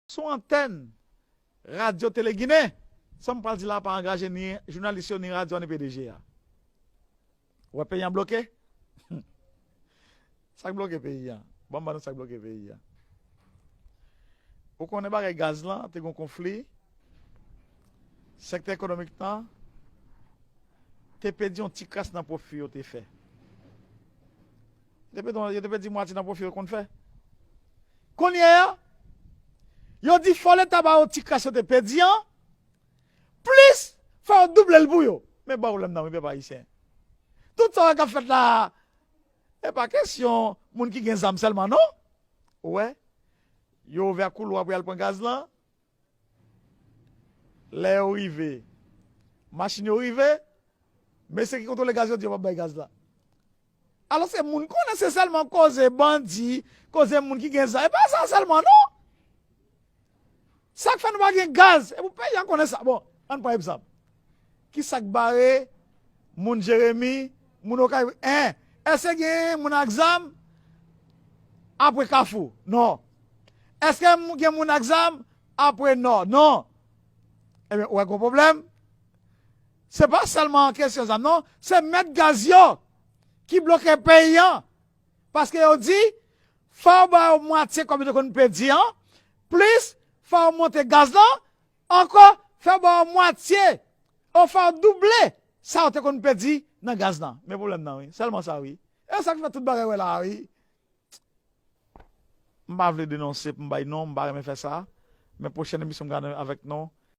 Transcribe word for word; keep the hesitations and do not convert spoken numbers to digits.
sou antèn Radyo Tele Ginen. Sa m pral di la pa angaje ni jounalis yo, ni radyo a, ni P D G a. Ou wè peyi an bloke? Sa k bloke peyi an? Ban m ba nou sa k bloke peyi an. Ou konnen bagay gaz lan, te gen konfli. Sektè ekonomik lan te pèdi yon ti kras nan pwofi yo te fè. Yo te pèdi, yo te pèdi mwatye nan pwofi yo konn fè. Kounye a, yo di fò Leta ba yo ti kras yo te pèdi an, plis fò yo double l pou yo. Men pwoblèm nan, wi, pèp ayisyen. Tout sa k ap fèt la, e pa kesyon moun ki gen zam sèlman, non. Ou wè, yo ouvè koulwa pou y al pran gaz lan. Lè yo rive, machin yo rive, mesye ki kontwole gaz yo di yo p ap bay gaz la. Alòske moun konnen se sèlman koze bandi, koze moun ki gen zam. E pa sa sèlman, non! Sa k fè nou pa gen gaz, e pou peyi a konnen sa. Bon, ann pran egzanp. Ki sa k bare moun Jeremi, moun Okay? En, èske gen moun ak zam apre Kafou? Non. Èske gen moun ak zam apre Nò? Non. Ebyen, ou wè gon pwoblèm. Se pa sèlman kesyon zam, non. Se mèt gaz yo ki bloke peyi an. Paske yo di, fò yo ba yo mwatye kòb yo te konn pèdi an, plis fò yo monte gaz lan, ankò, fò yo ba yo mwatye, ou fò yo double sa yo te konn pèdi nan gaz lan. Men pwoblèm nan, wi. Sèlman sa, wi. E sa k fè tout bagay wè la, wi. M pa vle denonse pou m bay non, m pa renmen fè sa. Men pwochèn emisyon m ka nan avèk nou,